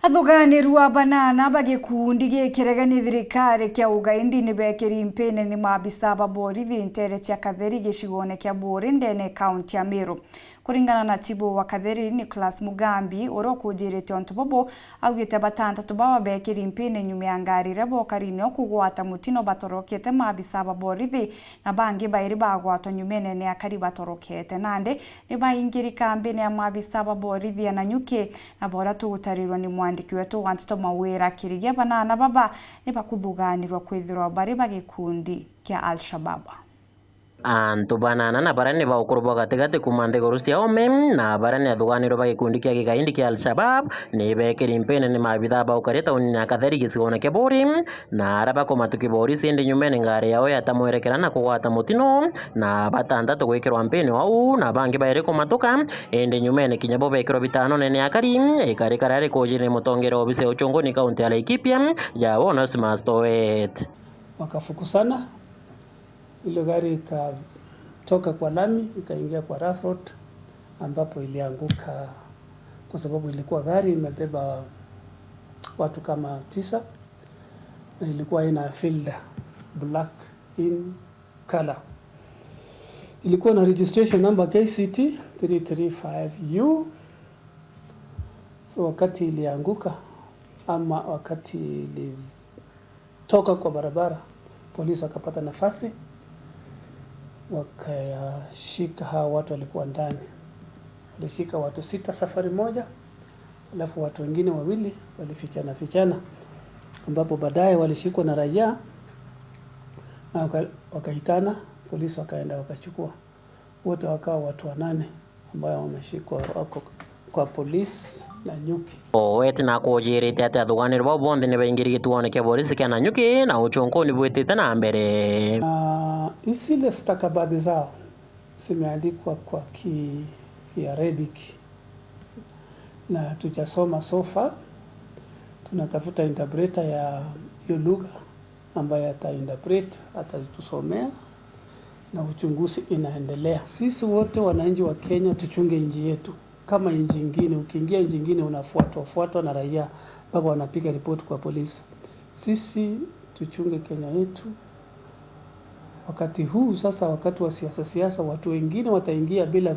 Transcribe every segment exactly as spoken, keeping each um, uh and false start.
Athuganiru a banana ba gikundi gikirege ni thirikari kia ugaidi ni bekiri mpini ni maabisa ba borithi ntere cia Katheri gicigone kia Buuri ndene kaunti ya Meru. Kuringana na chibu wa Katheri, Nicholas Mugambi, uria ukujirite untu bubu, augite batantatu baba bekiri mpini nyuma ya ngari iria bokari nio kugwata mutino batorokete maabisa ba borithi, na bangi bairi bagwatwa nyumene ni akari batorokete. Nandi ni baingiri kambini ya maabisa ba borithi ya Nanyuki, na boria tugutarirwa ni mwandiki wetu wa nteto Mawira Kirigia, banana baba ni bakuthuganirwa kwithirwa bari ba gikundi kia Al-Shabab. Antu banana na baria ni ba ukuru bwa gatigati kuuma nthiguru cia ome, na baria ni athuganirwa ba gikundi kia kigaidi kia Al-Shabab, ni bekiri mpini ni maabithaa ba ukaria taunini ya Katheri gicigone kia Buuri, na aria bakumatu kiborisi indi nyumene ngari yao yata mwerekera na kugwata mutino, na batantatu gwikirwa mpini wau, na bangi bairi kumatuka, indi nyumene kinya bo bekirwa bitanone ni akari, ikari karia rikujiri ni mutongeria wa obisi ya uchunguni kaunti ya Laikipia, ya Onesmus Towet. Wakafukusana, ile gari ikatoka kwa lami ikaingia kwa rough road, ambapo ilianguka kwa sababu ilikuwa gari imebeba watu kama tisa na ilikuwa ina Fielder black in color. Ilikuwa na registration number K C T three three five U. So wakati ilianguka ama wakati ili toka kwa barabara, polisi wakapata nafasi, wakashika hawa watu walikuwa ndani. Walishika watu sita safari moja, alafu watu wengine wawili walifichana fichana, ambapo baadaye walishikwa na raia na waka-, wakaitana, polisi wakaenda wakachukua. Wote wakawa watu wanane ambayo wameshikwa, wako kwa polisi Nanyuki. Owet na akujirite ati athuganiri bau bonthe ni baingiri gituone kia borisi kia Nanyuki na uchunkuni bwitite na mbere. Na zile stakabadhi zao zimeandikwa kwa ki-, Kiarabic na hatujasoma so far. Tunatafuta interpreter ya hiyo lugha ambaye ata interpret, atatusomea na uchunguzi inaendelea. Sisi wote wananchi wa Kenya tuchunge nchi yetu. Kama nchi ingine, ukiingia nchi ingine unafuatwa, fuatwa na raia mpaka wanapiga ripoti kwa polisi. Sisi tuchunge Kenya yetu. Wakati huu sasa, wakati wa siasa, siasa, watu wengine wataingia bila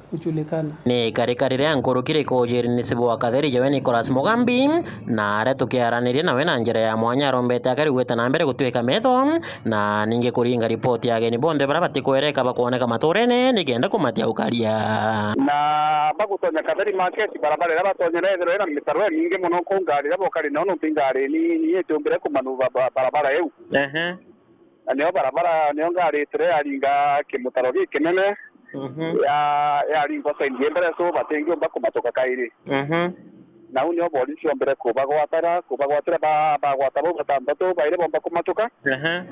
kujulikana. Ni ikarika riria nkuruki rikujiri ni cibu wa Katheri jawe Nicholas Mugambi, na aria tukiaraniria nawe na njira ya mwanya arombete akari gwita na mbere gutwika metho, na ningi kuringa ripoti ya ageni bonthe baria batikwereka bakwoneka maturene nikenda kumatia ukaria. Na bagutonya Katheri market, barabara iria batonyera ethirwa ina mitaro imingi mono, kuu ngari iria bokari nao nontu ingari ni, ni itiumbire kumanuva ba-, barabara iu. Ehe. Na nio barabara, nio ngari itire yaringa kimutaro gikinene, mhm, ya, yaringwa side ya mbere, so batingiumba kumatuka kairi. Mhm. Na u nio borisi ombire kubagwatara, kubagwatira ba-, bagwata bau batantatu, bairi bomba kumatuka. Ehe.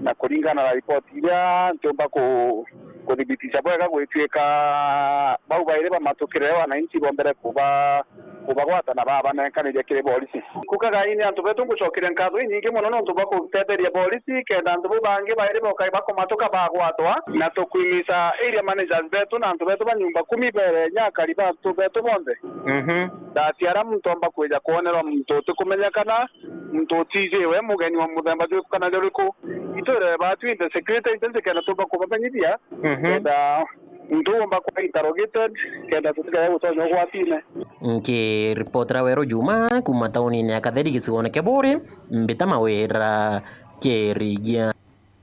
Na kuringana na ripoti iria ntiumba ku-, kuthibitisha bwega, gwituika bau bairi bamatukire, wananchi bombire kuba kubagwata na babanengkaniria kiri borisi. Kukaga ini antu betu ngucokeria nkatho inyingi mono nontu bwa gutetheria borisi, kenda antu bau bangi bairi bokai bakumatuka bagwatwa, na tukwimisa area managers betu na antu betu ba nyumba kumi bere nyakari ba antu betu bonthe. Mhm. Ndati aria muntu omba kwija kwonerwa muntu utikumenyekana, muntu utijiwe mugeni wa muthemba juriku kana juriku. Itwire batu in the security agency kenda tumba kubamenyithia, mhm, kenda muntu uumba kuba interrogated, kenda tutikae gutonya ugwatine. Nkiripotera Weru Juma kuuma taunini ya Katheri gicigone kia Buuri, mbita Mawira Kirigia.